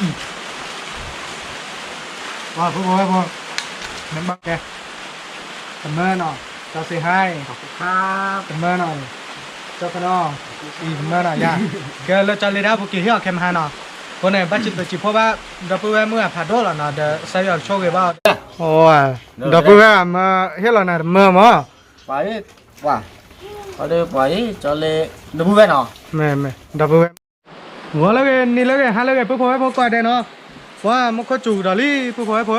ပှၤဖိဖိဝဲဖိ, နဘၣ်ကဲ, တမၢနီၤ, ကၠီစ့ဟါ, တမၢနီၤ, ကၠီခနီ, တမၢနီၤယါ, ကဲလၢကၠီလ့ဒၣ်ပူၤက့ၤဟ့ၣ်အီၤခဲမဟါနီၤ, အဃိန့ၣ် ဘၣ်စံးပစံးဖိဘၣ်, ဒီပုၢ်ဝဲၢ်မုၣ်အဖးဒိၣ်လီၤနီၤ, ဒီးကစၢ်ယွၤကဆိၣ်ဂ့ၤဘၣ်အီၤ, ဒီပုၢ်ဝဲၢ်မၢဟ့ၣ်လီၤနၤတမၢမၢ်, ပှၤ, ပှၤ, ပှၤ, ကၠီလ့, ဒီပုၢ်ဝဲၢ်နီၤ, ဒီပုၢ်ဝဲၢ် ဂီၤလၢဂ့ၤ နံၤလၢဂ့ၤ ဟါလၢဂ့ၤ ပုၢ်ဖိဝဲၢ်ဖိကိးဂၤဒဲးနီၤ, ပှၤမူခိၣ်စူၤကဒီးလံ ပုၢ်ဖိဝဲၢ်ဖိ,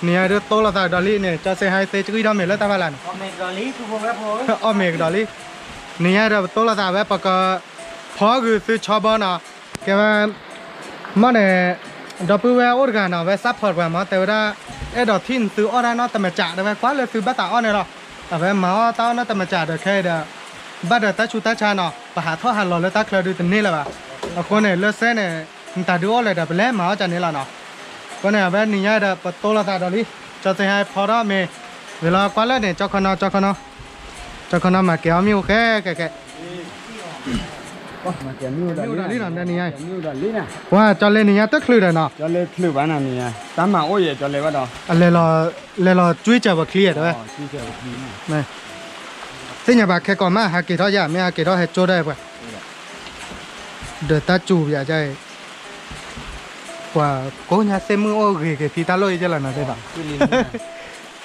နံၤညါဒုးတိလိာ်သးကဒီးလံန့ၣ် ကၠီစ့ဟါသ့ကံဒီးမ့ၤလၢတၢ်ဖးလၢ်န့ၣ်, အီၣ်မ့ၤကဒီးလံ, နံၤညါဒီးပတိလိာ်သးဝဲ ပကဖီဂုာ်သုဆီဘီနီၤ, ကဲဝဲ မ့ၢ်န့ၣ် ဒီပုၢ်ဝဲၢ်အိၣ်တဂၤနီၤ ဝဲ support ပှၤမ့ၢ်တဲဝဲဒၣ် အဲၣ်ဒိးထံၣ်နသုအီၣ်တၢ်နီတမံၤကၢ် တဲဝဲကွၢ်လၢသုဘၣ်သးအီၣ်န့ၣ်လီၤ, အဝဲမၤအီၣ်တၢ်အီၣ်နီတမံၤကၢ်ဒီးခဲအံၤဒီး ဘၣ်ဒီးတၢ်ဆူးတၢ်ဆါနီၤ ပဟးထီၣ်ဟးလီၤလၢတၢ်ချၢဒုးတန့ၢ်လၢၤဘၣ်, အဃိန့ၣ် လၢစဲန့ၣ် နတၢ်ဒုးအိၣ်လဲၣ်ဒီးပလဲၤမၤအီၣ်ကၢ်န့ၣ်လီၤနီၤ, အဃိန့ၣ် အဝဲနံၤညါဒီးပတိလိာ်သးဒီးလံ, ကၠီစ့ဟါဖီထီၣ်မ့ၤ, ဝံၤလီၤကွၢ်လၢန့ၣ် ကၠီခနီ ကၠီခနီ ကၠီခနီမၤကဲၤအီၣ်မ့ၣ်အူဃဲဃဲဃဲ မ့ၣ်အူဒီးလံနီၤ နံၤညါ, ပှၤကၠီလ့နံၤညါတချုးဒီးနီၤ, ကၠီလ့ချုးဘၣ်နီၤနံၤညါ, တၢ်မၤအိၣ်ယဲၢ်ကၠီလ့ဘၣ်ဒီး, လဲၤလီၤကွံကၢ်ပှၤချံတဲဝဲ, သ့ၣ်ညါဘၣ်ခဲကိာ်မး ဟးက့ၤထီၣ်ယၤ မ့ၢ်ဟးက့ၤထီၣ်ဟဲကၠိဒၣ်ပှၤ, ဒီးတၢ်စူၤပယၤအံၤ, ပှၤကိးညါသ့ၣ်မုၣ်အိၣ်ဂ့ၤက့ၤဖံတၢ်လိၣ်အံၤကဲလီၤနီၤသ့ၣ်ဒီး ဒီး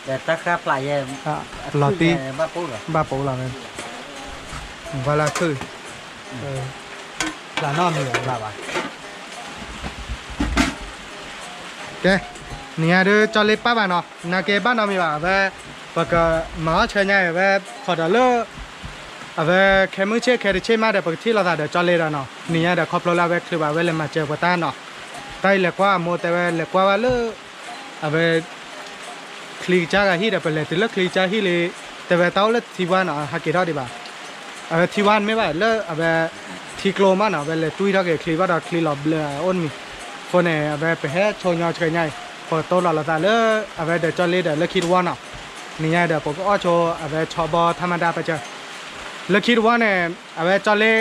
တၢ်ဃၢ်ဖျးယဲၢ်, လီၤတံၢ်, ဘၣ်ပိာ်လီၤဝဲ, ဘၣ်လၢခုၣ်, ဖျးနီတမံၤဘၣ်ဘၣ်, ကဲ, နံၤညါဒုးကၠီလ့ပၢ်ဘၣ်နီၤ နာ်က့ဘၣ်နီတမံၤဘၣ် အဝဲ, ပကမၤအီၣ်ဆၢညါအံၤ အဝဲ, ခိးဒီးလၢ အဝဲခဲမုၢ်ဆ့ၣ်ခဲတဆ့ၣ်မးဒီး ပကထံၣ်လိာ်သးဒီးကၠီလ့ဒီးနီၤ နံၤညါဒီးခီဖျိလၢအဝဲချုးဘၣ်ဝဲလဲၤမၤစၢၤပှၤတၢ်နီၤ, တၢ်အံၤလဲၤကွၢ်အမိၢ်တဲဝဲလဲၤကွၢ်ဝဲလၢ အဝဲ ချံကစၢ်ဂၤဟံၣ်ဒီး ပလဲၤတုၤလၢချံကစၢ်ဟံၣ်လံ, တဲဝဲတၢ်အိၣ်လၢထံဝါနီၤ ဟးက့ၤထီၣ်ဒံးဘၣ်, အဝဲထံဝါမ့ၢ်ဘၣ်လၢအဝဲ ထံကျိမးနီၤ အဝဲလဲၤတွံၢ်ထီၣ်က့ၤချံဘၣ်ဒီးချံလီၤဘျၢအအိၣ်တမံၤ, အဃိန့ၣ် အဝဲပဟဲဆိညီဆှဲညါအံၤ ပကတိလိာ်လိာ်သးလၢ အဝဲဒီးကၠီလ့ဒီးလၢခံတဝီနီၤ, နံၤညါဒီးပကအီၣ်ဆိအဝဲဆီဘီထးမတၤပကၢ, လၢခံတဝီန့ၣ် အဝဲကၠီလ့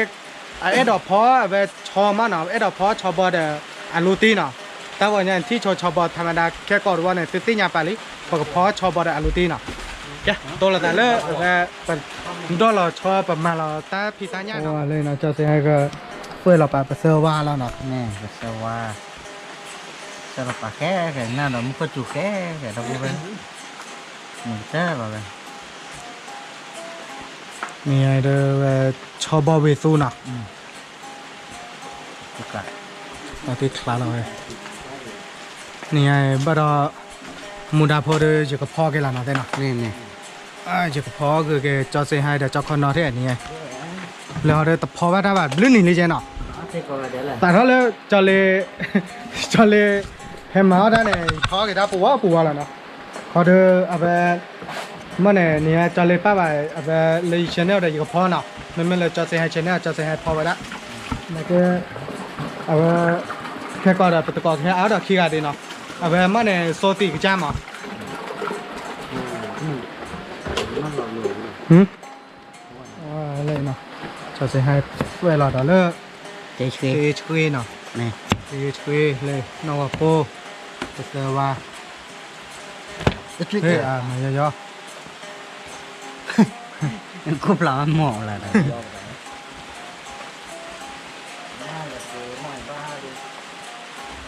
အအဲၣ်ဒိးဖီအဝဲဆီမးနီၤ အဲၣ်ဒိးဖီဆီဘီဒီး အလူတံနီၤ, တၢ်ဝဲညါထံၣ်ဆိဆီဘီထးမတၤခဲကိာ်တဝီန့ၣ် သုသ့ၣ်ညါပာ်လံ, ပကဖီဆီဘီဒီးအလူတံနီၤ, ကဲ တိလိာ်သးလၢအဝဲ ပဒီၣ်လီၤဆီပမၤလီၤတၢ်ဖံးတၢ်ညၣ်နီၤ, လၢနီၤကၠီစ့ဟဲက ပှဲၤလီၤပာ်ပသၢဝါလီၤနီၤ, ပသၢဝါ, စၢလီၤပာ်ဃဲဃဲနၤဒီးမူခိၣ်စူၤဃဲဃဲဒီပုၢ်ဝဲၢ်, မုၢ်တၢ်လီၤဝဲ နံၤညါဒုးဝဲ ဆီဘီဝ့ၤသူနီၤ, အသ့ၣ်ချါလီၤဝဲ, နံၤညါဘၣ်ဒီး မူဒါဖိဒီး ယကဖီက့ၤလီၤနီၤသ့ၣ်နီၤ, ယကဖီဂုာ်က့ၤကၠီစ့ဟါဒီးကၠီခီနီၤထဲနံၤညါ, လၢဟီဒီးတဖီဘၣ်တၢ်ဘၣ်ဘျုးနံၤလံကဲနီၤ, သးထီၣ်လၢ ကၠီလ့ ဟဲမၤအီၣ်တၢ်န့ၣ် ဖီက့ၤတၢ်ပူၤဝဲပူၤဝဲလီၤနီၤ, ဟီဒီး အဝဲ မ့ၢ်န့ၣ် နံၤညါကၠီလ့ပၢ်ဘၣ် အဝဲလၢယ channel ဒီးယကဖီနီၤ, မ့မ့ၢ်လၢကၠီစ့ဟါ channel ကၠီစ့ဟါဖီဝဲဒၣ်, နာ်က့ အဝဲ ခဲကိာ်ဒီးပတကိးခဲအါဒီးခံဂၤဒံးနီၤ, အဝဲမ့ၢ်န့ၣ် စိသံးကစၢ်မး လၢနီၤ, ကၠီစ့ဟါ ဝဲလီၤဒီးလၢ တ့ဆှ့နီၤ, တ့ဆှ့လၢ နီၢ်ဝီၤပိၢ် ပသၢဝါ, မၤယီယီ ခိၣ်ဖျါမၤလၢ လီၤတ့လံ လီၤတ့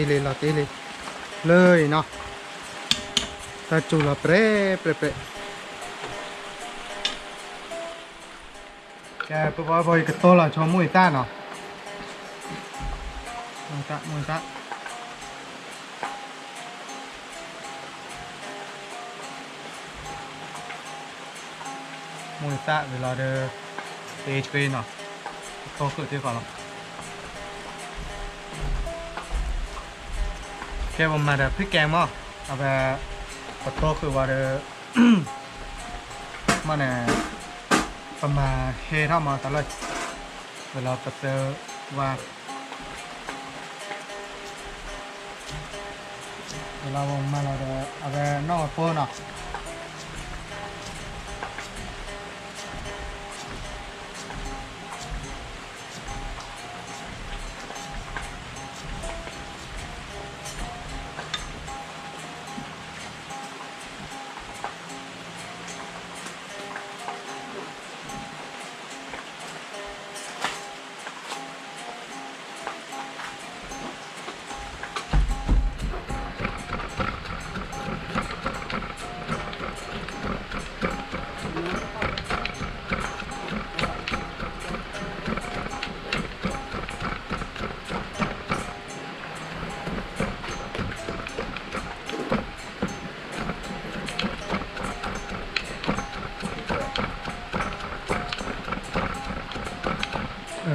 လံ လၢအံၤနီၤ, တၢ်စူၤလီၤပြဲပြဲပြဲ, ကဲ ပပှၤဖိ ယကတိၢ်လီၤဆိမိၢ်အံသၣ်နီၤ, မိၢ်အံသၣ် မိၢ်အံသၣ် မိၢ်အံသၣ်ဝံၤလီၤဒီး တ့ဆှ့နီၤ, ပတိၢ်ဃုာ်သ့ၣ်ဃီလီၤ, ကဲ ပမၤဒီးဖုၣ်ကဲမး, အဝဲ ပတိၢ်ဃုာ်ဝံၤဒီး မ့ၢ်န့ၣ် ပမၤဟဲထီၣ်မးတၢ်လီၢ်, ဝံၤလီၤပသၢဝါ, ဝံၤလီၤပမၤလီၤဒီး အဝဲနီၢ်ဝီၤပိၢ်နီၤ.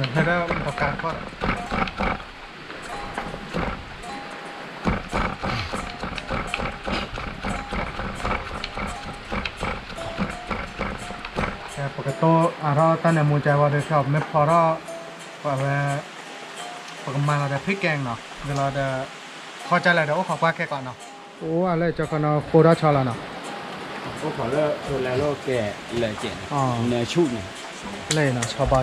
ဟဲဒၣ်ပကါခီၣ် ပကတိၤအါထီၣ်တၢ်နၢမူကါဂီၤဒီး ခဲအံၤမ့ၢ်ဖီထီၣ် ပဝဲ ပကမၤလီၤဒီးဖံးကဲနီၤ ဒ်လီၤဒီး ဖီကါလၢာ်ဒီးအိၣ်ခိးကွၢ်ခဲကီးနီၤ အိၣ်ဝဲလၢကၠီခီနီၤ ဃိထီၣ်ဆီလီၤနီၤ အိၣ်ခိးလၢ လၢလီၢ်ကဲ လၢကဲ နၢဆူၣ်န့ၣ် လၢနီၤ ဆီဘီ ဆီဘီ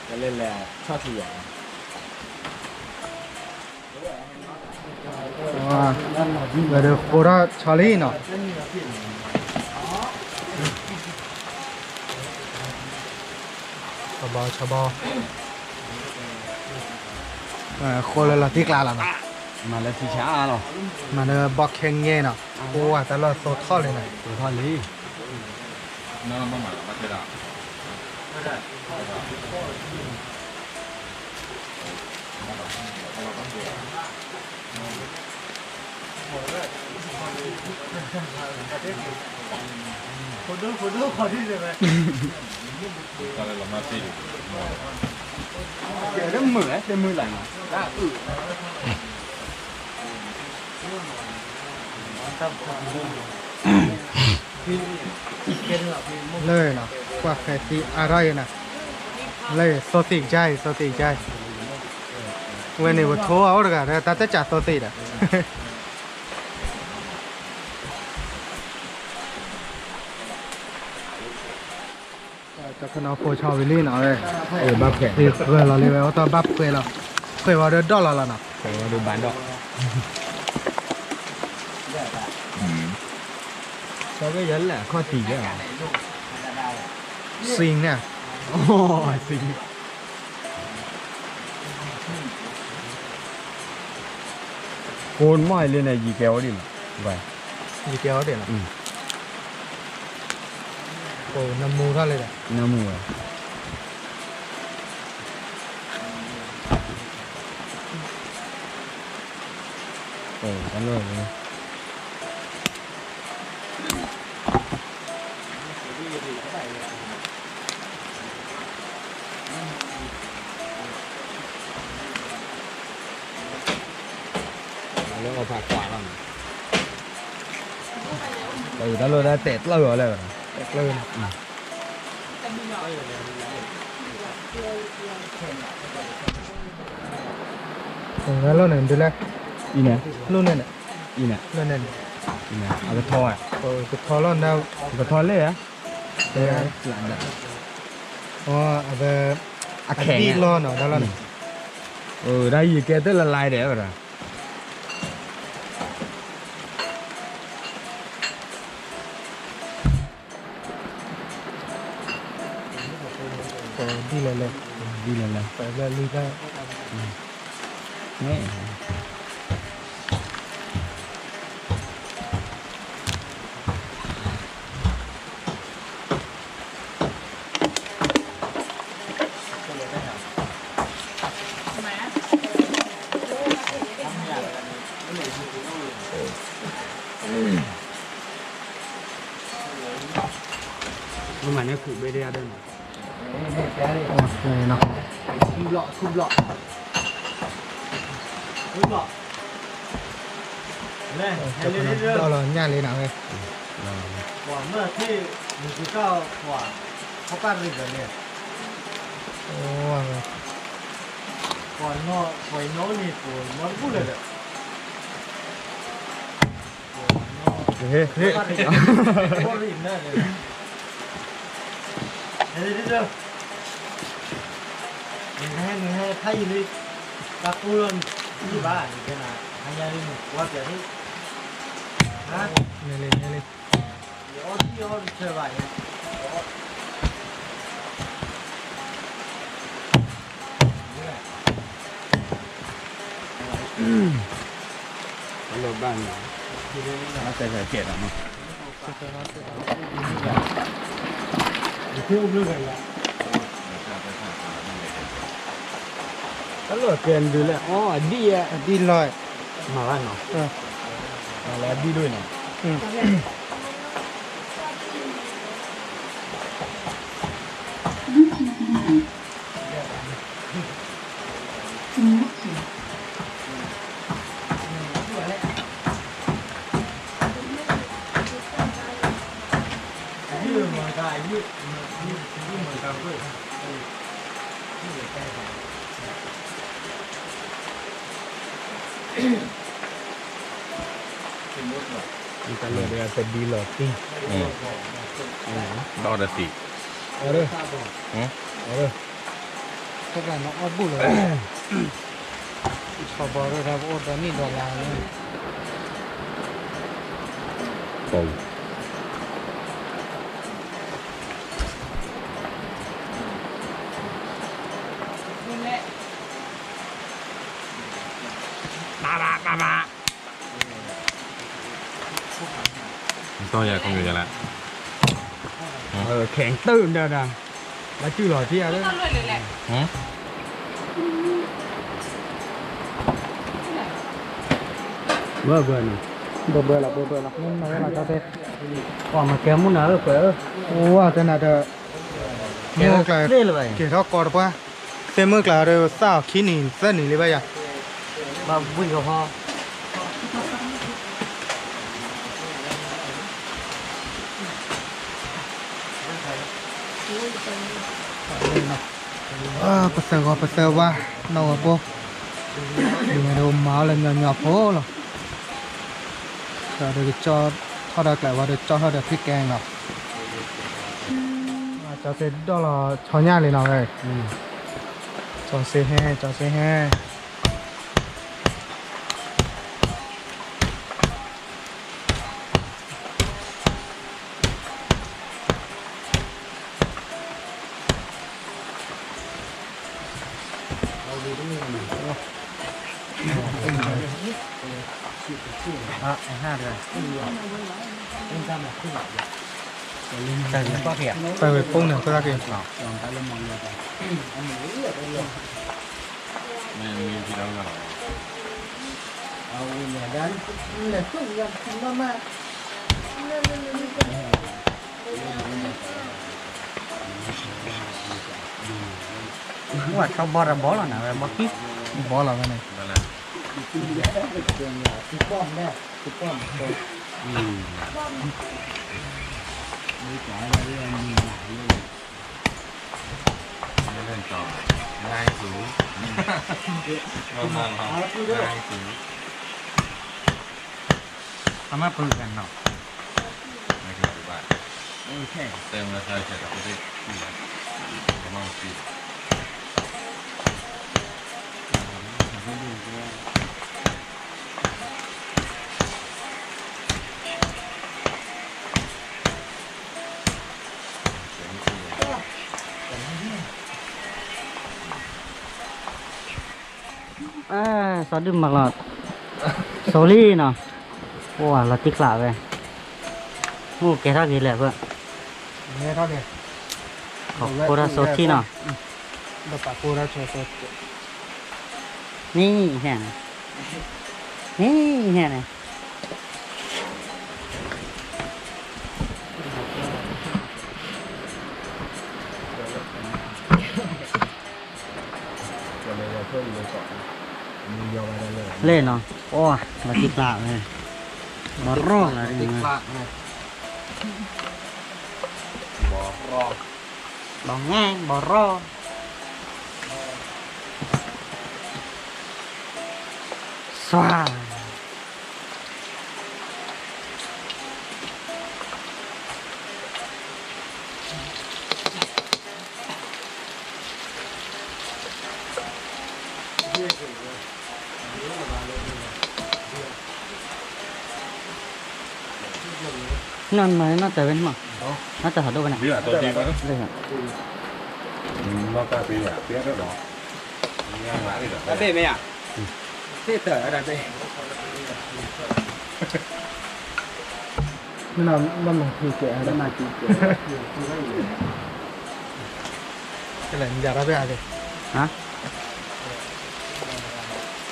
ကလဲၤလဲၤ ဆီၣ်ထံယၤ ဝဲဒၣ်ဃိထီၣ်ဆီလံနီၤ ဆီဘီ ဆီဘီ ဃိလၢလီၤတံၢ်ကျါလီၤနီၤ မၤလၢထံဆါလီၤ မၤလၢဘီခဲငဲနီၤ အိၣ်ဝဲတၢ်လီၢ်သိထီၣ်လံနီၤ သိထီၣ်လံ တမုာ်လဲၣ် တမုာ်လဲၣ်နီၤ တၢ်အုၣ် လၢနီၤ ကွၢ်ဃဲသံအါထီၣ်အံၤနီၤ လၢသိသံကစၢ်အံၤ သိသံကစၢ်အံၤ ဝဲန့ၣ် ပထိအအိၣ်တဂၤဒီး တၢ်တၢ်စးသိသံဒီး တခီနီၤ ဖိဆီဝံၤလံနီၤဝဲ ဘၣ်ဖှဲး ဃၢၤလီၤလံဝဲ အိၣ်တ့ၢ်ဘၣ်ဖှဲးလီၤ ဖှဲးဝံၤဒီးဒီၣ်လီၤလီၤနီၤ ဖှဲးဝံၤဒီးဘၣ်ဒီၣ် ဆီဝဲယလဲၣ် အခီၣ်တံၢ်ယဲ စံန့ၣ် စံ ကိးမီၢ်လံန့ၣ် ယံာ်ကဲဝဲဒ်မး ယံာ်ကဲဝဲဒ်နီၤ နမူထီၣ်လံဒီး နမူဝဲ တၢ်လီၢ် လၢအီၣ်ဖးကွၢ်လီၤန့ၣ် တၢ်လီၢ်ဒၣ်တဲာ်ကျၢၢ်အီၤလဲၣ် တဲာ်ကျၢၢ် တၢ်လီၢ်န့ၣ် ဒ်လဲၣ် အံၤန့ၣ် လီၢ်န့ၣ်န့ၣ် အံၤန့ၣ် လီၢ်န့ၣ်န့ၣ် အကထီ ကထီလၢ အဝဲ အခဲန့ၣ် အဒံၣ်လီၤနီၤ တၢ်လီၢ်န့ၣ် ဒ်ယကဲတလၢ်လၢ်ဒီး ဒ်လဲၣ်လဲၣ် ဒ်လဲၣ်လဲၣ် ပှၤလၢလံတၢ် န့ၣ် မၤန့ၢ်ခုးဘ့ဒၣ်ဒၣ်နီၤ ထူဘျီၣ် ထူဘျီၣ် ထူဘျီၣ် လၢ ဟဲလံလံလၢ ဒီးလီၤညၣ်လံနၤဝဲ ပှၤမၢ်သ့ၣ် မုၢ်ကီၢ်ပှၤ ခီပၣ်ရံၣ်ဒီးန့ၣ် အိၣ်ဝဲ ပှၤနီၢ် ပှၤနီၢ်န့ၣ် ပှၤနီၢ်တဘူၣ်လၢၤဒီး ဟ့ၣ် ဟ့ၣ် ဟဲလံလံလၢ နဟဲ နဟဲဖးယံာ်လံ တၢ်ကူၣ်လီၤ ယဘၣ် နကဲနၤ ဟါညါလံ နကွၢ်ပျးလံ ဟါ န့ၣ်လံ န့ၣ်လံ ယအီၣ်ထံအီၣ်တဆၢဘၣ်ယဲ လီၤဘၣ်နီၤ နတဲဖဲကဲးဒီးနီၤ တၢ်လီၢ်ကဲဒုးလဲၣ် အီ အဒံၣ်ယဲ အဒံၣ်လီၤ မၤဘၣ်နီၤ မၤလၢအဒံၣ်ဒိၣ်နီၤ အ တၢ်လၢာ်ဒီးတဒ်လီၤတံၢ်, ဒီးတသံး, အၢ, အၢ, တၢ်နအီၣ်ဘူၣ်လီၤ, ဆီဘီရၢၢ်ဒီးပအိၣ်ဒီနံၣ်ဒီလါလၢ မ့ၢ်တီၢ်ယၤ ကွံာ်ယၤလၢ, ခဲအံၤတုၤဒၣ်ဒၣ်, လၢစုၣ်လီၤထံဧါ, ဘၢဘၢန့ၣ်, ဘၢဘၢလီၤ ဘၢဘၢလီၤ, မ့ၢ်မၤဝဲလီၤ ကၠီသ့, ပှၤမၤကဲမုၢ်နၤဧၢ ပှၤဧၢ, အိၣ်ဝဲတနၤဒီး, မုၢ်ကျါ, ကဲထီၣ်ကီတပှၢ်, သ့ၣ်မုၢ်ကျါဒီး သၣ်အီၤခံနံၤသၢနံၤလံဘၣ်ယၤ, ဘၣ်ဘှံးကဖီ ပသၢဂီၤပသၢဝါ, နီၢ်ဂီၤဖိ, ဒ်န့ၣ်ဒီးမၤအီၤလၢညီညီဖိလီၤ, ဒီးကကၠီထီၣ်ဒီးကျဲဝဲဒီးကၠီထီၣ်ဒီးဖံးကဲလီၤ, ကၠီသ့ဒီၣ်လီၤဆီညၣ်လံနီၤဝဲ, ကၠီသ့ဟဲ ကၠီသ့ဟဲ တၢ်ဂ့ၢ်ပူန့ၣ် အဃိသတးက့ၤ ဝဲဆီဘီဒီးဘီလီၤနၤ ဝဲဘီခံ, ဘီလီၤဝဲန့ၣ် အမ့ၢ်ပကနီၤ စီၤဒုမၤလီၤ, စိလံနီၤ, အိၣ်လီၤတံၢ်ကျးဝဲ, အိၣ်ကဲထီၣ်က့ၤလဲၣ်ဖၢ, ခိၣ်ထီၣ်စိထံနီၤ, မ့ၢ်ဟဲန့ၣ်, မ့ၢ်ဟဲန့ၣ် လဲၣ်နီၤ, အိၣ် လီၤတံၢ်ကျးဝဲ, ဘီရီလီၤ, ဘီရီ, စွါ နီၢ်မၤနီၢ်တၢ်ဝဲန့ၣ်မး, နီၢ်တၢ်ဟးဒိၣ်ဝဲန့ၣ်, တၢ်ဘ့ၣ်မ့ၢ်ဧါ, တၢ်ဘ့ၣ်တၢ်, မ့ၢ်မၤက့ၤကဲ, ကလဲၤယၤတၢ်ဘ့ၣ်အါ,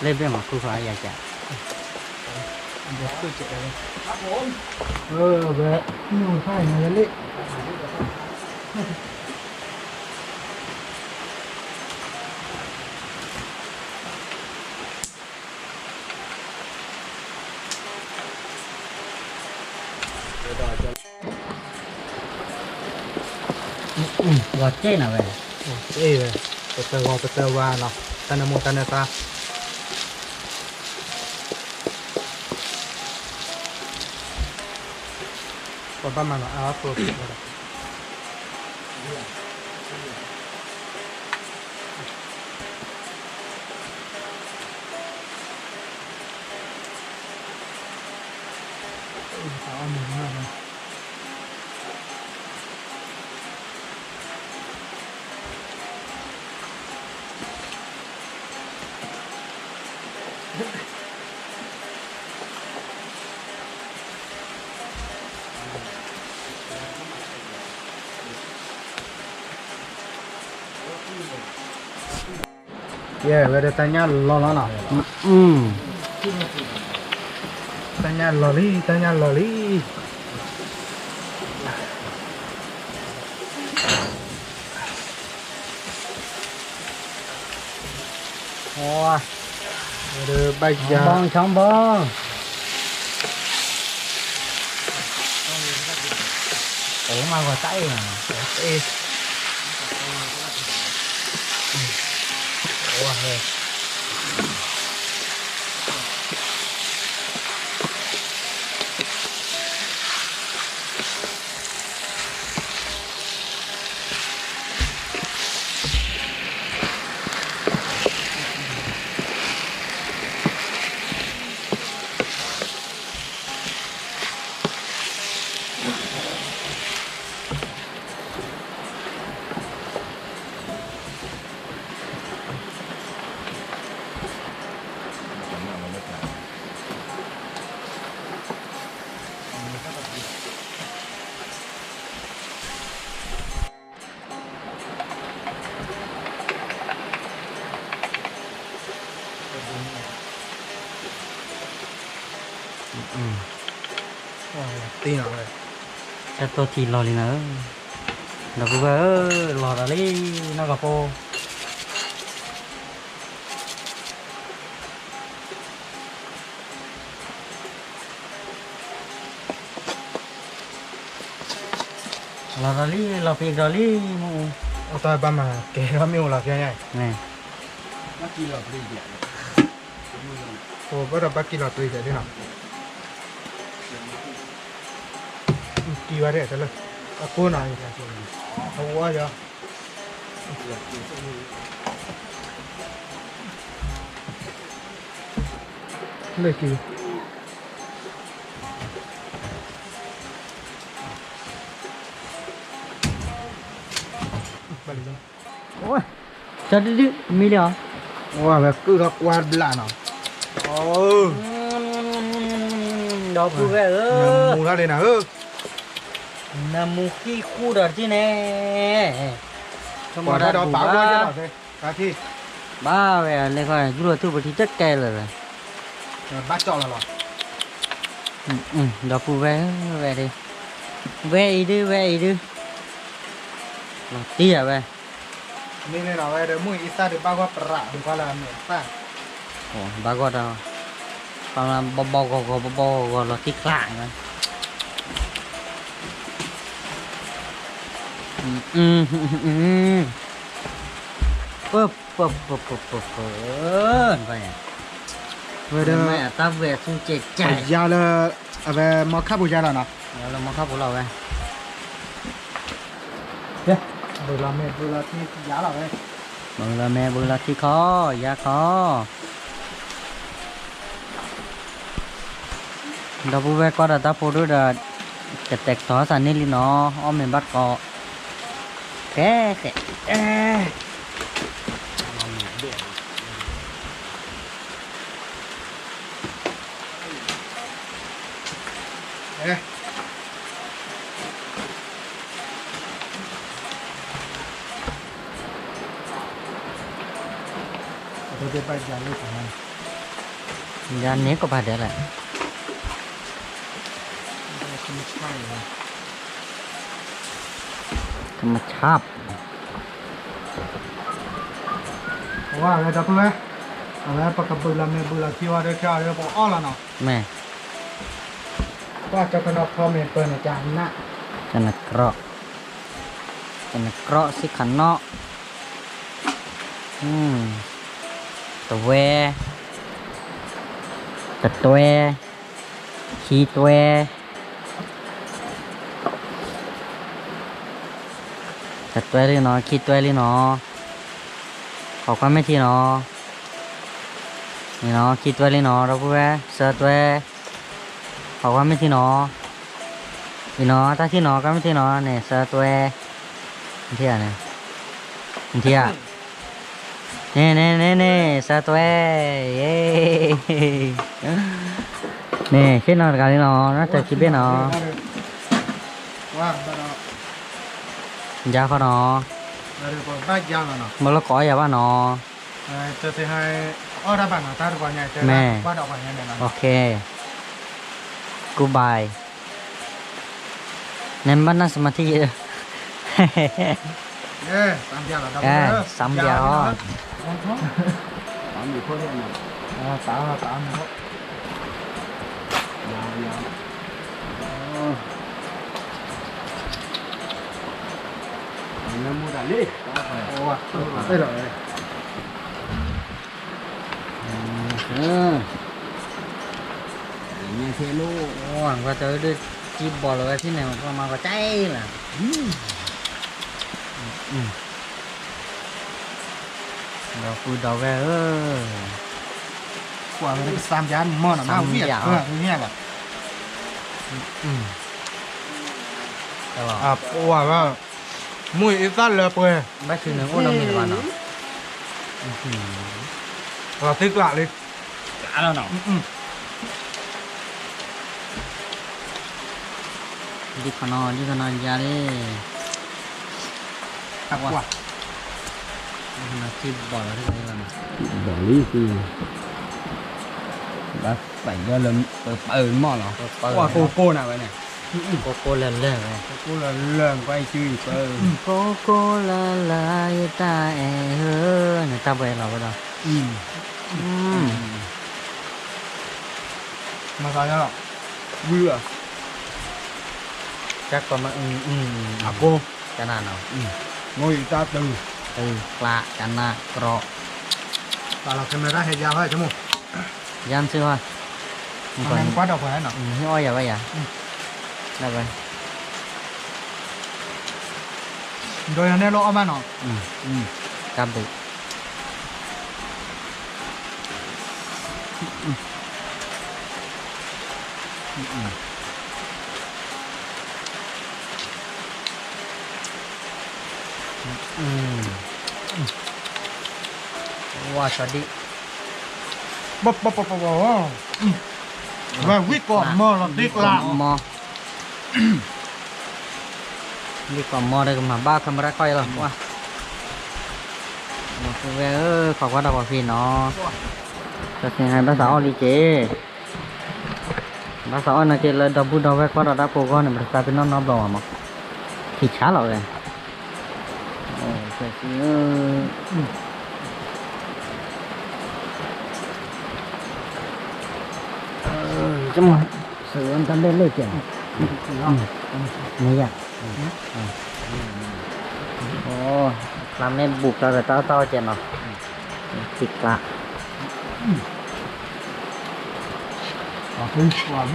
လၢဘ့ၣ်မၤခူၣ်ခါယၤကဲ, ဝဲ, မ့ၢ်ဝဲဖၣ်န့ၣ်ဝဲလံ. ဂီၤကဲနၤဝဲ, အ့ၣ်ဝဲ, ပတဂီၤပတဝါနီၤ, တၢ်နၢမူတၢ်နၢသါ, ပဘၣ်မၤလီၤအါဖိ, ယဲဝဲဒၣ်တၢ်ညၣ်လီၤလီၤနီၤ, တၢ်ညၣ်လီၤလံ တၢ်ညၣ်လီၤလံ. ဘီ ဆီဘီ, အိၣ်မးဂီၤတၢ်အ့ၣ်, အ့ၣ်, အိၣ်, တၢ်တိၢ်ထံလီၤလံနၤဧၢ, ဒီပုၢ်ဝဲၢ်ဧၢ, လီၤဒီးလံ, နီၢ်ကီၢ်ဖိ လီၤဒီးလံ, လီၤဖံးကဒီးလံ, မ့ၢ်အူ, အတၢ်ဘၣ်မၤကဲထီၣ်မ့ၢ်အိၣ်လီၤဖဲညါ, အိၣ်ဘၣ်ဒီးဘၣ်က့ၤလီၤတရံးဒၣ်သ့နီၤ, ကံဝဲဒၣ်တလၢ, အကိးနီၤ, အဝဲယီၤ လၢက့ၤ, ဘၣ်လံ, ကၠီဒုဒု မံလံဧါ, ဝဲကုၢ်ထီၣ်ကွၢ်ဘျးနီၤ, ဒီပုၢ်ဝဲၢ်ဧၢ, နမူထီၣ်လံနၤဧၢ, နမူဃံဃူဒီးတထံၣ်န့ၣ်, ပှၤထီၣ်ဒီးပာ်ဂီၢ်ယဲၢ်လီၤသ့, ဘၣ်ဝဲလၢခီ ယူၢ်လီၤထူၣ်ပထံတကဲလၢာ်လၢ, ဘၣ်ကၠီလီၤလီၤ, ဒီပုၢ်ဝဲၢ်, ဝဲဒၣ်, ဝဲအံၤဒု ဝဲအံၤဒု, လီၤတံၢ်ဝဲ, မ့ၢ်န့ၣ်ဒီးဝဲဒီး မုၢ်အံသၣ်ဒုးဘၣ်ဂီၢ်ပြး မ့ၢ်ကွၢ်လၢအမဲာ်သၣ်, ဘၣ်ဂီၢ်ဒီး, ဘီဘီဂီၤဂီၤ ဘီဘီဂီၤဂီၤ လီၤတံၢ်ချါ, ပၢ, ပၢ, ပၢ, ပၢ, ပၢ, ဝဲဒၣ်, တၢ်ဝဲၢ်ဆူကဲကဲ, ယၤလၢ, အဝဲမီခါပူၤယၤလီၤနီၤ, ယၤလၢမီခါပူၤလီၤဝဲ, ဘုလီၤမဲာ်ဘုလီၤထံယၤလီၤဝဲ, ဘုလီၤမဲာ်ဘုလီၤထံခီ, ယၤခီ ဒီပုၢ်ဝဲၢ်ကွၢ်ဒီးတၢ်ဖိဒိၣ်ဒီး, ကတဲာ်ကတီၤသးန့ၢ်လံနီၤ, အီၣ်မ့ၤဘၣ်ကီ, ဃဲဃဲ, ယၤန့ၣ်ကဘၣ်ဒဲးလဲၣ်, ကမဆါပ်, ဝဲဒီပုၢ်ဝဲၢ်, အဝဲပကဘုလီၤမဲာ်ဘုလီၤထံဝဲဒီး ခဲအံၤဒီးပအီၣ်လီၤနီၤ, မ့ၢ်, ကွၢ်ကၠီကနီၤဖီမ့ၢ်ပၢၢ်န့ၣ်ကနၣ်, ကနၣ်ကြီၢ် ကနကြီၣ် စ့ၢ်ခးနီၣ်, တဝဲ, တတွဲ, ခံတွဲ, တတွဲလံနီၤ, ခံတွဲလံနီၤ, ခိးကွၢ်မ့ၢ်ထံနီၤ, န့ၣ်နီၤ, ခံတွဲလံနီၤ, ဒီပုၢ်ဝဲၢ် သၢတွဲ, ခိးကွၢ်မ့ၢ်ထံနီၤ, အံၤနီၤ, တၢ်ထံၣ်နီၤ, ကွၢ်မ့ၢ်ထံနီၤ, န့ၣ် သၢတွဲ, နထံၣ်ဧါန့ၣ်, နထံၣ်ဧါ, န့ၣ် န့ၣ် န့ၣ် န့ၣ် သၢတွဲ, ယ့, န့ၣ် ဆ့ၣ်နီၤတဂၤလံနီၤ, နီၢ်တၢၤခံဘ့ၣ်နီၤ, ယါဃီနီၤ, မ့ၢ်လၢကိးယၤဘၣ်နီၤ, မ့ၢ်, နဘၣ်နၢ်စမၤထံ, စမ်းပြလီၤ, ကွၢ်တၢ်ဒ်ကံဘီလီၤဝဲဖဲန့ၣ် ပမၤကီးကၠဲလၢာ်, ဒီပုၢ်ဒီဝဲၢ်ဧၢ, ကွၢ်ဝဲကစၢ်ယါမီၢ်နီၤ, မ့ၢ်ဝံၣ်ဧါ, မ့ၢ်ဝံၣ်ဧါ, ပှၤဝဲ, မုၢ်အံၤသၣ်လၢပှဲၤ, ဘၣ်ဆူန့ၣ်အိၣ်နီတမံၤလၢၤဘၣ်နီၤ, လီၤသ့ကျးလံ, ကျးလီၤနီၤ, ဒ်ခီနီၤ ဒ်ခီနီၤယါလံ, ကွၢ်, ဒ်ခီနီၤ ထံဘီၣ်လီၤ, ဘီၣ်လံ, ဘၣ်သးယီလၢပပၢမီၢ်လီၤ, ကွၢ်ကိၢ်ကိၢ်နၤဝဲန့ၣ်, ကိၢ်ကိၢ်လၢလၢဝဲ, ကိၢ်ကိၢ်လၢလၢ ကွၢ်အံၤစုအံၤပၢ, ကိၢ်ကိၢ်လၢလၢ ယတၢ်အဲၣ်ဧၢ, နတၢ်ပှဲၤလီၤဝဲဒီး, မၤသးယါလီၤ, ဝံၤလီၤ, တၢ်ကီမ့ၢ်အုၣ်အုၣ်, အကိၢ်ကနၣ်နီၤ, မိၢ်ယတၢ်တုၤ, တုၤကျးကနၣ်ကြီ, ပာ်လီၤခဲမ့ၢ်တၢ်ဟဲယါဟီ, ယါမ့ၢ်စ့ၢ်ဟီ, ကွၢ်ဒီးပှၤနီၤ, ဟ့ၣ်အီၣ်ယၤဘၣ်ယၤ, ဒ်ဝဲ, ဒီးယၤနဲၣ်လီၤအီၣ်ဘၣ်နီၤ, တၢ်ဘုး ဝါစီဒံး, ဝံၣ်ကိးမီၢ်လီၤသ့ကျး, ဝံၣ်ကိးမီၢ်ဒီးကမၤဘၣ် camera ခီအံၤလီၤ, ဝါ, ဝဲဧၢ, ခိးကွၢ်တၢ်ပှၤဖံးနီၤ, တၢ်စ့ဟဲဘၣ်သးအီၣ်လံက့ၤ ဘၣ်သးအီၣ်နာ်က့လၢဒီပုၢ်ဒီဝဲၢ်ကွၢ်ဒီးတၢ်ဖိဂီၢ်န့ၣ် ပတသးပ့ၤနီၣ်နီတဘျီဘၣ်မး, ထံဆါလီၤဝဲ, ကဲ, မ့ၢ်ယါ, ဖျါမ့ၢ်ဘူးကျါဒီးတၢ်အီၣ်တၢ်အီၣ်ကဲနီၤ, သံ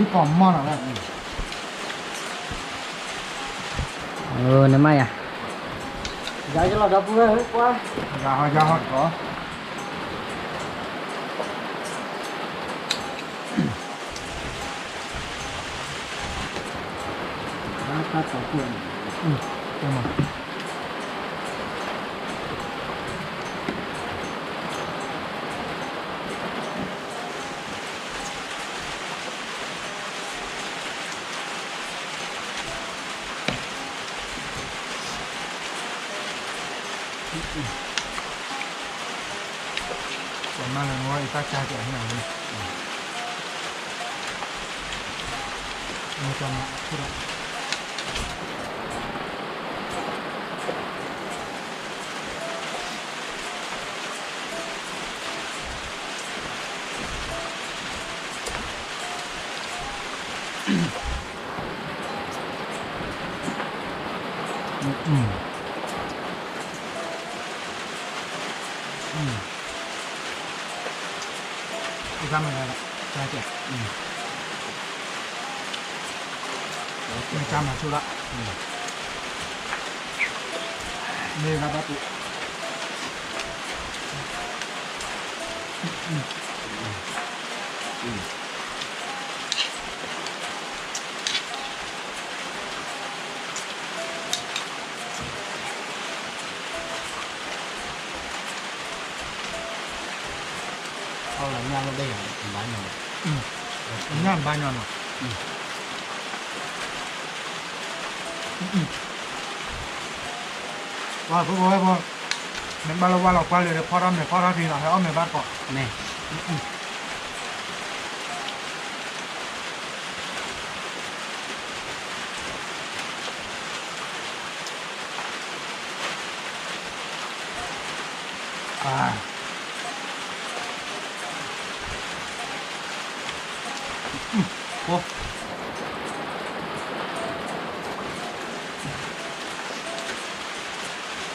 ကျါ နမ့ၢ်ယါ, ယၤလီၤဒီပုၢ်ဝဲၢ်ဧၢ, ကွၢ်, ယၤဟီယၤဟီ, တၢ်တီခိၣ်န့ၣ်, ပမၤလၢနဝဲအံၤတၢ်ကါကဲန့ၣ်, မ့ၢ်ကမၤခိၣ်ဒီး အ မ့ၢ်ဝဲဒၣ်, ကၢ်ကဲ, မ့ၢ်ကၢ်မၤဆူၣ်လီၤ, မ့ၢ်ဂၤဘၣ်ပူၤ အီၣ်လၢညၣ်လိၣ်ဘ့ၣ်ယၤန့ၣ် ဘၣ်ညီလီၤ, ညၣ်ဘၣ်ညီလီၤ, ဝဲဖိဖိဝဲဖိ, မ့ၢ်ဘၣ်လၢဝါလီၤကွၢ်လၢၤဒီး ဖီၣ်ထီၣ်မဲာ်ဖီၣ်ထီၣ်ထံလီၤ ဟဲအီၣ်မဲာ်ဘၣ်တကိး,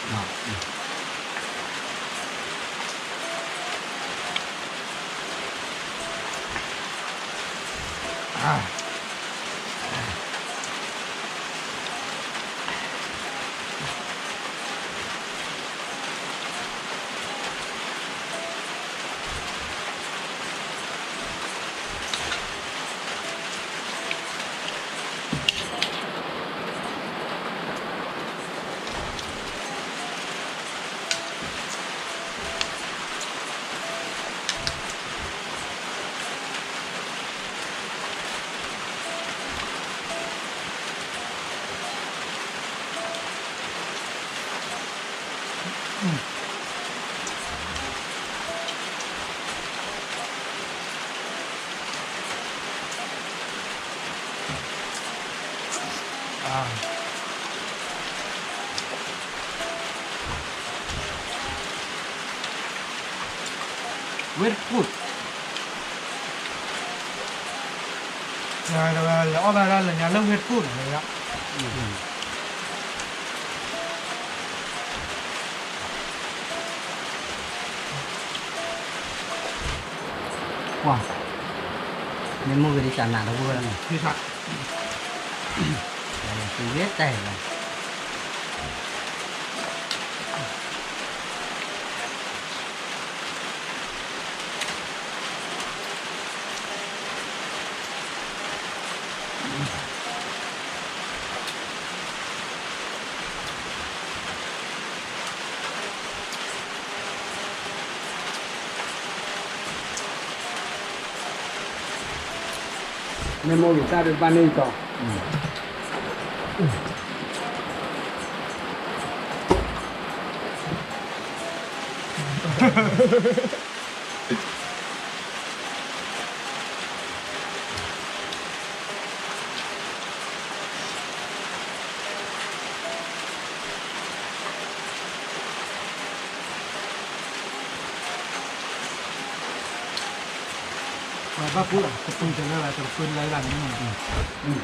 မ့ၢ် ဝ့ၢ်တကူၣ်, လဲၤအီၣ်ဘၣ်ဒၣ်လၢညါလၢဝ့ၢ်တကူၣ်န့ၣ်လၢ, ကွၢ်, မ့ၢ်မိၢ်ဂ့ၤဒ်စးနးတဝဲန့ၣ်, သုဝဲတဲလီၤ. မ့ၢ်မိၢ်ဂ့ၤတၢ်ဒုးဘၣ်န့ၢ်အံၤတီၤ ပှၤဘၣ်ပူၤလီၤ ကပူၤကလဲၤလီၤ ကပူၤလၢလၢန့ၣ်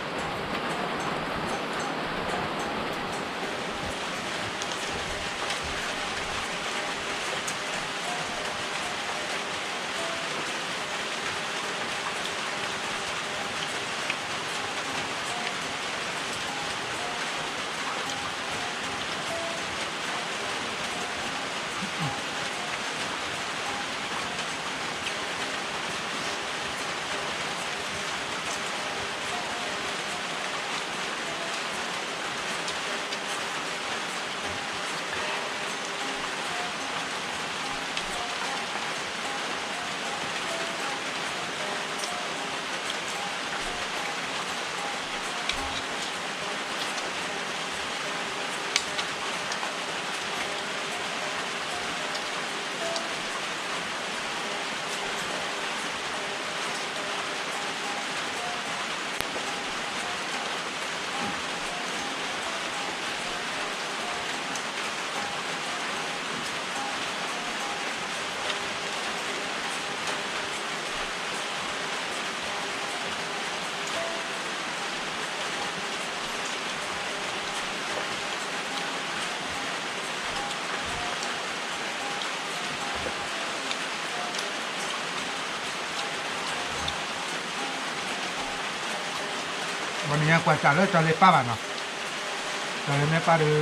ပှၤနံၤညါကွၢ်စးလၢကၠီလ့ပၢ်ဘၣ်နီၤ, ကၠီလ့မ့ၢ်ပၢ်ဒီး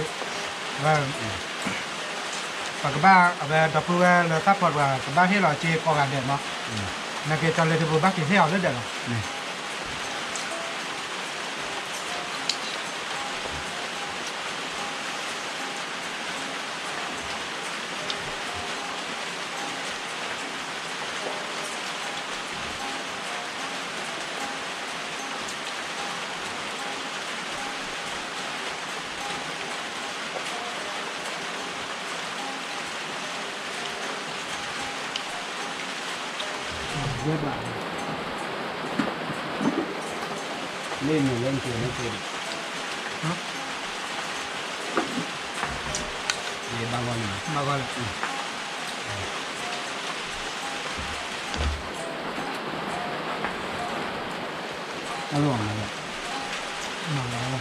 ပကဘၣ်အဝဲဒီပုၢ်ဝဲၢ်လၢသၣ်ဖီတဂၤ ကဘၣ်ဟ့ၣ်လီၤစ့ကိးဂၤဒဲးမး, နာ်က့ၤကၠီလ့တဘိဘၣ်က့ၤဟ့ၣ်အီၤလၢဒဲးလီၤ. ယဲဘၣ်, လ့ၣ်န့ၣ်လၢနက့ၤန့ၣ်က့ၤ, ယဘၣ်ဂီၢ်န့ၣ်, ဘၣ်ဂီၢ်လၢ, အလီၢ်မၤလဲၣ်, မၤလဲၣ်,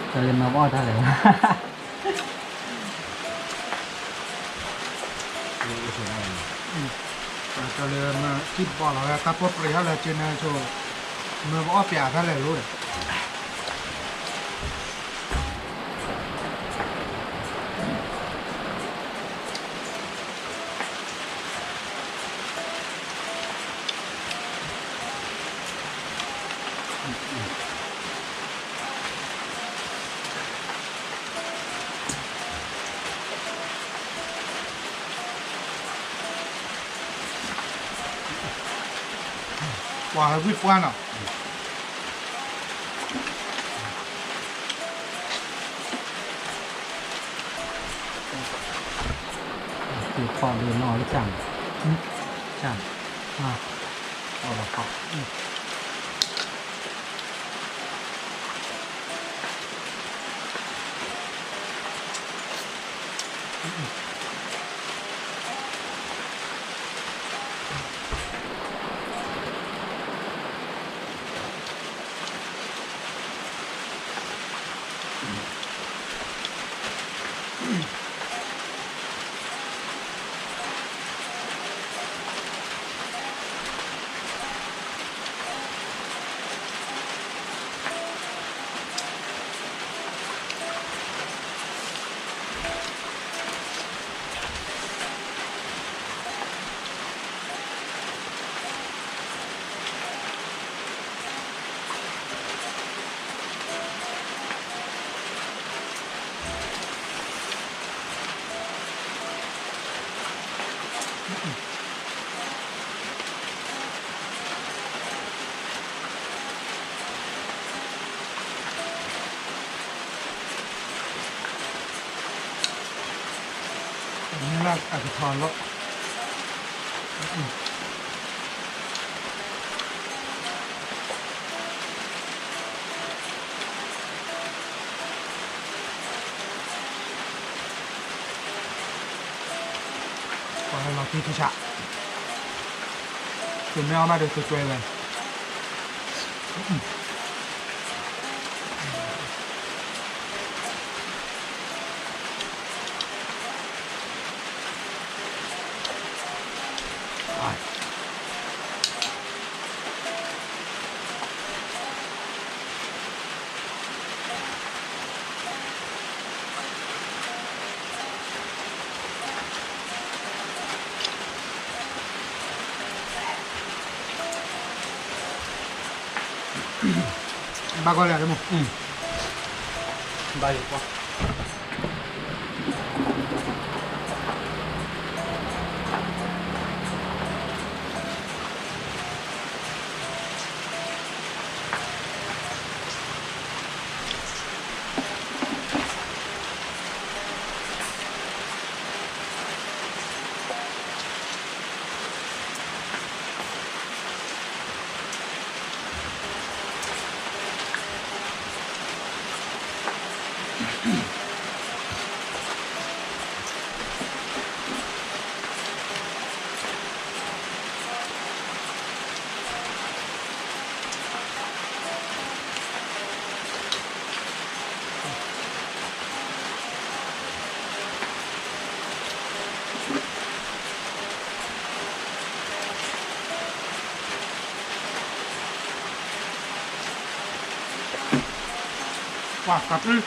ကၠီလ့မၤဘၣ်အီၣ်တၢ်လဲၣ်, ကၠီလ့မၤစံၣ်ဘီလီၤဝဲ တၢ်ပိၢ်ပြ့းအီၤလၢက့ၤန့ၣ်ဆိ, မ့ၢ်ပအီၣ်ပၠးတၢ်လဲၣ်လိၤဒီး ပှၤဟဲဝံၣ်ပှၢ်နီၤ, ကဖီဒိၣ်နီၢ်လၢကၢ်န့ၣ်, ကၢ်န့ၣ်, အီၣ်ဘၣ်ဖီ မ့ၢ်လၢအကထီလီၤ, ပှၤလီၤတံၢ်ထံဆး, သုမ့ၢ်အီၣ်ဘၣ်ဒီးသုကွဲဝဲ. ဘၣ်ကီလဲၣ်မး, ဘၣ်ယိၣ်ကီ အ ပှၤကတၢၢ်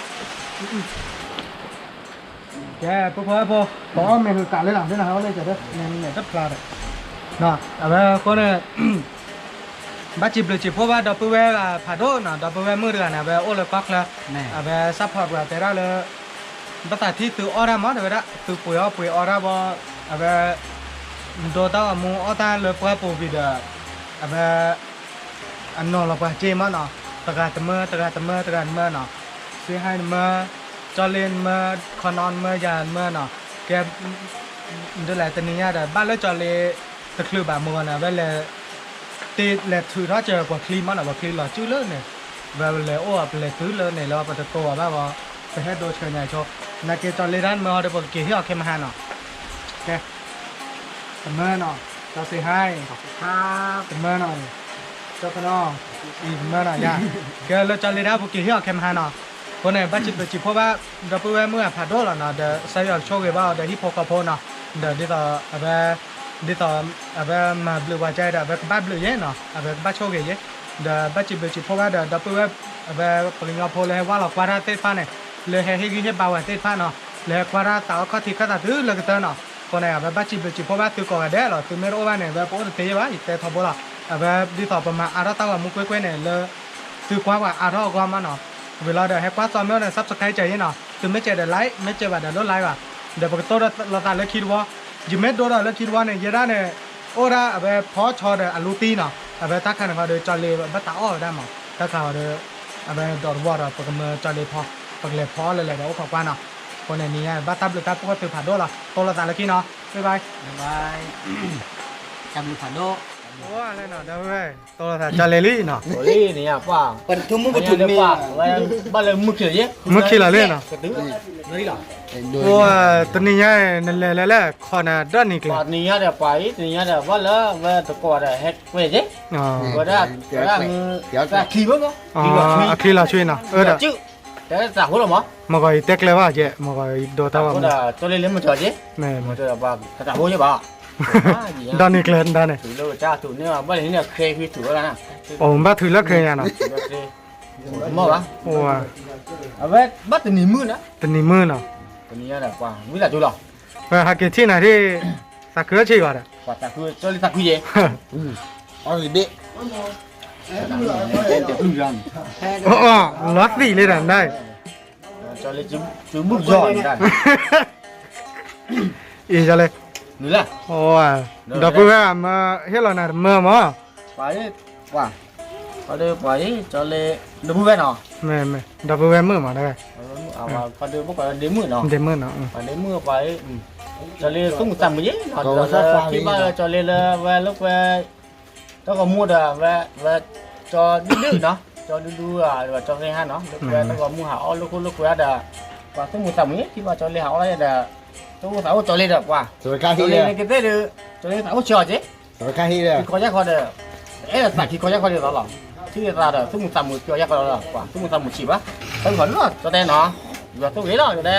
ကဲ ပဖိဖိ ပအီၣ်မ့ၤကလၢလီၤ ဒ်နဟဲအိၣ်လၢကဒီး မ့ၢ်တဖျါဒီး အဝဲအဃိန့ၣ် ဘၣ်စံးဘျုးစံးဖှိၣ်ဘၣ်ဒီပုၢ်ဝဲၢ်ဖးဒိၣ်နီၤ ဒီပုၢ်ဝဲၢ်မုၣ်တဂၤန့ၣ် အဝဲအိၣ်လၢကီၢ်ချၢ အဝဲ support ပှၤတဲဒၣ်လၢ ဘၣ်သးထံၣ်သုအီၣ်တၢ်မး တဲဝဲဒၣ် သုပှ့ၤအီၣ်ပှ့ၤအီတၢ်ဘီ အဝဲ ဒိတၢ်ဂီၤမူအီၣ်တၢ်လၢပှၢ်ပူၤဝံၤဒီး အဝဲ အနီၤလီၤပှၤစ့မးနီၤ တဂၤတမၢ တဂၤတမၢ တဂၤတမၢနီၤ စ့ဟါနမၢ ကၠီလ့နမၢ ခီနီနမၢ ယၤနမၢနီၤ ကဲ ဒ်လဲၣ်တနံၤညါဒီး ဘၣ်လၢကၠီလ့ တချုးဘၣ်မုၢ်ဂီၤန့ၣ် အဝဲလဲၤ တ့လဲၤထုးထီၣ်စၢၤပှၤချံမးနီၤ ပှၤချံလီၤစုလၢန့ၣ် ဝဲလဲၤအိၣ်ပလဲၤတုၤလၢန့ၣ်လၢပတကိးအီၤဘၣ်ဘီ ပဟဲဒိဆှၢညါဆိ နာ်က့ကၠီလ့တၢ်နမၢဟီဒီး ပကက့ၤဟ့ၣ်အီၤခဲမဟါနီၤ ကဲ တမၢနီၤ ကၠီစ့ဟါ တမၢနီၤ ကၠီခနီ အံၤတမၢနီၤယါ ကဲလၢကၠီလ့တၢ် ပက့ၤဟ့ၣ်အီၤခဲမဟါနီၤ အဃိန့ၣ် ဘၣ်စံးဘျုးစံးဖှိၣ်ဘၣ် ဒီပုၢ်ဝဲၢ်မုၣ်အဖးဒိၣ်လီၤနီၤ ဒီးကစၢ်ယွၤကဆိၣ်ဂ့ၤဘၣ်အီၤဒီးဟံၣ်ဖိဃီဖိနီၤ ဒီးဒ်သိးအဝဲ ဒ်သိး အဝဲမၤဘျုးပှၤကါဒီး အဝဲကဘၣ်ဘျုးယဲနီၤ အဝဲကဘၣ်ဆိၣ်ဂ့ၤယဲ ဒီးဘၣ်စံးဘျုးစံးဖှိၣ်ဘၣ်ဒီး ဒီပုၢ်ဝဲၢ် အဝဲပှၤကညီဖိလၢဟဲဝၢ်လီၤကွၢ်တၢ်သ့ၣ်တဖၣ်န့ၣ် လၢဟဲဟ့ၣ်ဂံၢ်ဟ့ၣ်ဘါဝဲသ့ၣ်တဖၣ်နီၤ လၢဟဲကွၢ်တၢ်သးအီၣ်ခီၣ်ထံးခီၣ်သးတုၤလၢကတၢၢ်နီၤ အဃိန့ၣ် အဝဲဘၣ်စံးဘျုးစံးဖှိၣ်ဘၣ်သုကိးဂၤဒဲးလီၤ သုမ့ၢ်တအိၣ်ဘၣ်န့ၣ် အဝဲပအိၣ်တသ့ယဲဘၣ် ယတဲထီဘိလီၤ အဝဲဒ်သိးပမၤအါထီၣ်တၢ်ဂီၤမူကွ့ၢ်ကွ့ၢ်န့ၣ်လၢ သုကွၢ်ပှၤအါထီၣ်အဂီၢ်မးနီၤ ဝံၤလီၤဒီးဟဲကွၢ်စီမ့ၢ်အိၣ်န့ၣ် subscribe ကဲယဲနီၤ သုမ့ၢ်ကဲဒီး like မ့ၢ်ကဲဘၣ်ဒီးလိၣ် like ဘၣ် ဒီးပကတိၢ်ဒီးလိာ်သးလၢခံတဝီ ယမ့ၢ်ဒိဒီးလၢခံတဝီန့ၣ် ယဲဒၣ်န့ၣ် အိၣ်ဒၣ်အဝဲဖီဆီဒီးအလူတံနီၤ အဝဲတၢ်ခါန့ၣ်ဃီဒီးကၠီလ့ဘၣ်တၢ်အီၣ်ဝဲဒၣ်မး တၢ်ခါဃီဒီး အဝဲဒိးတဝီဒီး ပကမၢကၠီလ့ဖီ ပကလဲၤဖီအီၣ်လၢလဲၤဒီးအိၣ်ခိးကွၢ်နီၤ အဃိန့ၣ် နံၤညါဘၣ်တၢ်ဘျုးတၢ်ဖှိၣ်သုဖးဒိၣ်လီၤ တိၢ်လိာ်သးလၢခံနီၤ bye bye တၢ်ဘျုးဖးဒိၣ် ဝဲ တိၢ်လိာ်သးကၠီလ့လံနီၤ ပထူမူပထူမ့ၢ် ဘၣ်လၢမုၢ်ခံလီၤလံနီၤ မုၢ်ခံလီၤလံနီၤ တနံၤညါ နလဲၤလဲၤလၢခီနၤဒီနံၤကျဲ တနံၤညါဒီးပှၤအံၤ တနံၤညါဒီးဘၣ်လၢဝဲတကိးဒီးဟဲကွဲး ဝဲဒၣ် ဝဲဒၣ်မုၢ် အချံဘၣ်မး အချံလီၤဆူနီၤ အၢဒီး တဲသးဟိလီၤမး မ့ၢ်ဂီၤအံၤတဲကျဲဘၣ်ကဲ မ့ၢ်ဂီၤအံၤဒိးတၢ်ဘၣ်မး ကၠီလ့လၢမုၢ်ထီၣ်က့ မ့ၢ်တသးဟိက့ဘၣ် ဒီနံၤကျဲဒၣ်န့ၣ် ထုးလၢကၠၢ်ထုးန့ၢ်ဘၣ်လၢန့ၣ် ခဲဖံထုးဝဲဒၣ် အိၣ်ဘၣ်ထုးလၢခဲညါနီၤ မ့ၢ်ဘၣ် အဝဲဘၣ်တနံၤမုၢ်နီၤ တနံၤမုၢ်နီၤ တနံၤညါဒီးပှၤဝံသးစူၤလီၤ ပဟးက့ၤထံၣ်နၤဒ် သးခုဆံးဘၣ်ဒီး ပှၤသးခု ကၠီလ့သးခုယဲ အီၣ်ဂ့ၤဘ့ၣ် လီၤသံးလံဒီးနၤ ကၠီလ့ စုမုၢ်ကၠီန့ၣ် အံၤကၠီလ့ နုၤလဲၣ် ဒီပုၢ်ဝဲၢ်မၢဟ့ၣ်လီၤနၤတမၢမး ပှၤအံၤ ပှၤ ပှၤဒီးပှၤအံၤ ကၠီလ့ ဒီပုၢ်ဝဲၢ်နီၤ မ့ၢ် မ့ၢ် ဒီပုၢ်ဝဲၢ်မုၣ်မး ပှၤဒီးဘၣ်ကိးဒီးဒ့မုၣ်နီၤ ဒ့မုၣ်နီၤ ပှၤဒ့မုၣ်ပှၤအံၤ ကၠီလ့ သူၣ်မုာ်သးမုာ်ယဲ ဒီးခံဘၣ်ကၠီလ့လၢဝဲလိာ်ကွဲ တၢ်ဂီၤမူဒီး ဝဲ ဝဲ ကၠီဒုဒုနီၤ ကၠီဒုဒု ကၠီသ့ဟါနီၤ လိာ်ကွဲတၢ်ဂီၤမူဟးအီၣ်လိာ်ခိၣ်လိာ်ကွဲဒီး ပှၤသူၣ်မုာ်သးမုာ်ယဲ ခံဘၣ်ကၠီလ့ဟးအီၣ်ဒီး သူၣ်မုာ်သးအိၣ်ကၠီလ့ဒီးပှၤ ကၠီလ့န့ၣ်ကသ့ၣ်ဒီး ကၠီလ့သးအိၣ်ဆံးအီၤက့ ခံခီယဲၢ်ခီဒီး အဲၣ်ဒိးသးခံခီယဲၢ်ခီဒ်သိးလီၤ ထံၣ်သးဒီးသူၣ်မုာ်သးမုာ်ခံခီယဲၢ်ခီဒီး ပှၤသူၣ်မုာ်သးမုာ်ဆံးဘၣ် တၢ်ဂီၤလီၤ ကၠီတဲနီၤ ယွၤသူၣ်ဂ့ၤလီၤ ကၠီတဲ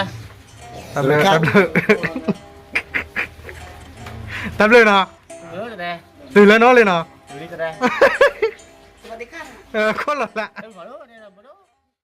တၢ်ဘျုး တၢ်ဘျုး တၢ်ဘျုးနီၤ တုၤလၢနီၢ်လံနီၤ ခိၣ်လီၤသး